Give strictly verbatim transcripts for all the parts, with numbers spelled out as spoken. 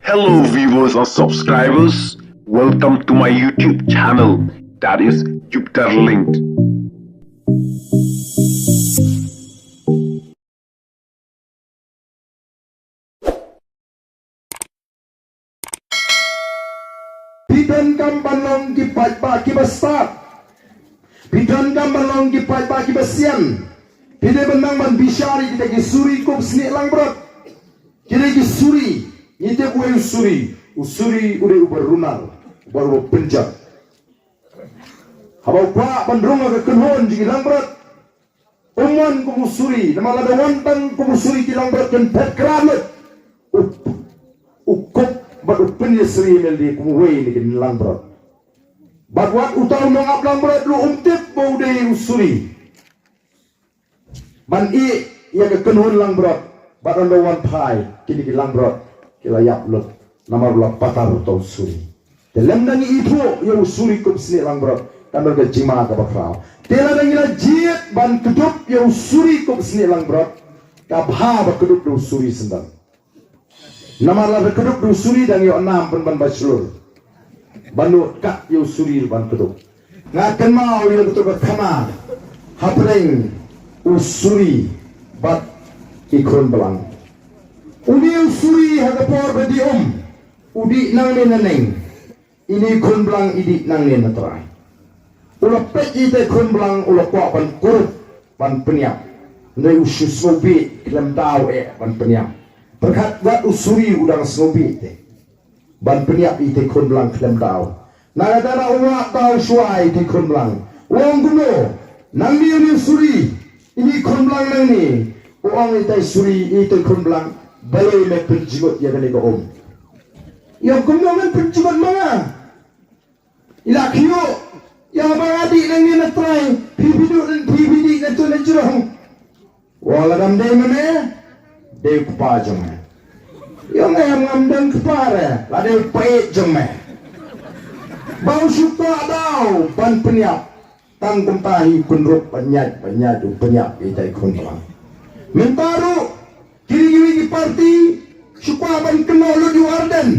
Hello viewers and subscribers, welcome to my YouTube channel, that is Jupiter Linked. Phi donkam ban long ki paidbah kiba stad. Phi donkam ban long ki paidbah kiba sian. Phi dei ban nang ban bishar ïa kita ki suri kup snieh langbrot. Ki dei ki suri, ngi tip uei u suri. U suri u dei uba runar, uba, uba pynjot. Haba u kwah ban rung ha ka kynhun jong ki langbrot, um wan kum u suri, namar lada wan tang kum u suri ki langbrot kin phet krad lut. U, u kup bad u pynïasyriem ïa lade kum uwei na ki langbrot. Bad wat uta u nongap langbrot ruh um tip ba u dei u suri. Ban ïeh ïa ka kynhun langbrot, bad ynda wan phai, kine ki langbrot ki la ïap lut, namar ba la patar uta u suri. Te lymda ngi ithuh ïa u suri kup snieh langbrot, kan don ka jingma kaba khraw. Te lada ngi la jied ban kdup ïa u suri kup snieh langbrot, ka bha ba kdup da u suri syndon. Namar lada kdup da u suri dang ïoh nam pynban ba shlur. Ban nud kat ïa u suri ban kdup. Nga kynmaw ïa kato ka khana hapdeng u suri bad i khun blang. Une u suri ha ka por ba dih um, u dih nangne na neng. Ine i khun blang i dih nangne na trai. U la peit ïa ita i khun blang, u la kwah ban kurup ban pynïap. Hynrei u shu sngewbit khlem daw eh ban pynïap. Pyrkhat wat u suri u dang sngewbit te ban pynïap ita i khun blang khlem daw. Na kata u wad daw shuwa ita i khun blang. U ong kumno? Nangne une u suri, ine i khun blang nangne. U ong ita i suri, ita i khun blang, balei me pynjngut ïa kane ka um? Ïa kumno ngan pynjngut ma nga? I la khiew ïa ba nga dih nangne na trai, phi phi duh, phi phi dih na tu na jrong. Wa la dam dei ma me, dei u kpa jong me. Ïa nga ngam dang kpa re, la dei u pait jong me. Ba u shu kwah daw ban pynïap. Tang kumta hi u kynrup ban ïaid, ban ïaid u pynïap ïa ita i khun blang. Mynta ruh kine kiwei ki parti shu kwah ban kynnoh lut ïa u Ardent.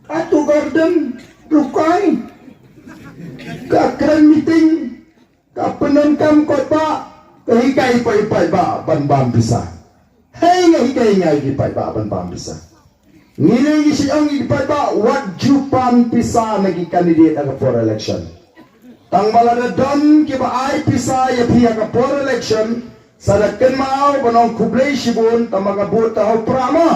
Atu u Ardent ruh kai ka kren meeting, ka pyndonkam paidbah, ka hikai paidbah ban bam pisa. Hei, nga hikai nga ïa ki paidbah ban bam pisa. Ngi ne ngi shu ong ïa ki paidbah wat ju pan pisa na ki candidate ha ka por election. Tang ba lada don kiba ai pisa ïa phi ha ka por election, sa da kynmaw ban ong khublei shibun, tang ba ka vote ka ha u prah ma.